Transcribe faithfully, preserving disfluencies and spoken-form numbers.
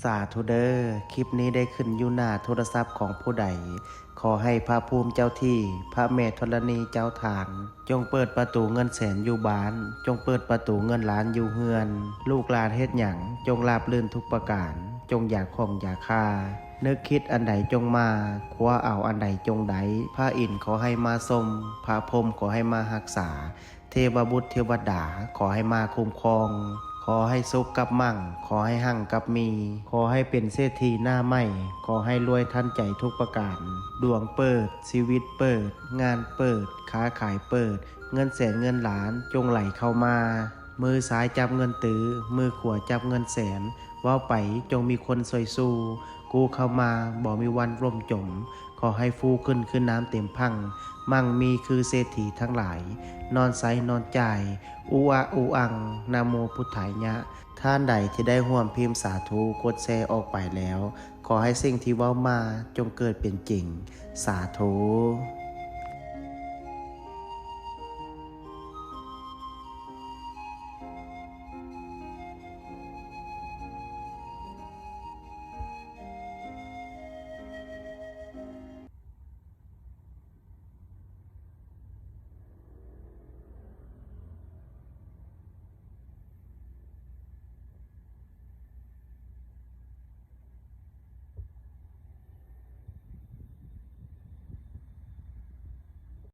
สาธุเด้อ คลิปนี้ได้ขึ้นอยู่หน้าโทรศัพท์ของผู้ใด ขอให้พระภูมิเจ้าที่ พระแม่ธรณีเจ้าทาน จงเปิดประตูเงินแสนอยู่บ้าน จงเปิดประตูเงินล้านอยู่เฮือน ลูกหลานเฮ็ดหยัง จงราบรื่นทุกประการ จงอย่าข้องอย่าคา นึกคิดอันใดจงมา คว้าเอาอันใดจงได้ พระอินทร์ขอให้มาชม พระพรหมขอให้มารักษา เทวบุตรเทวดาขอให้มาคุ้มครอง ขอให้สุขกับมั่ง ขอให้หั่งกับมี ขอให้เป็นเศรษฐีหน้าใหม่ ขอให้รวยทันใจทุกประการ ดวงเปิด ชีวิตเปิด งานเปิด ค้าขายเปิด เงินแสนเงินล้านจงไหลเข้ามา มือซ้ายจับเงินตื้อ มือขวาจับเงินแสน เว้าไปจงมีคนซอยสู้ กู้เข้ามาบ่มีวันล่มจม ขอให้ฟูขึ้นคือน้ำเต็มพัง มั่งมีคือเศรษฐีทั้งหลาย นอนใสนอนจ่าย อุอะอุอัง นะโมพุทธายะ ท่านใดที่ได้ร่วมพิมพ์สาธุ กดแชร์ออกไปแล้ว ขอให้สิ่งที่เว้ามาจงเกิดเป็นจริง สาธุ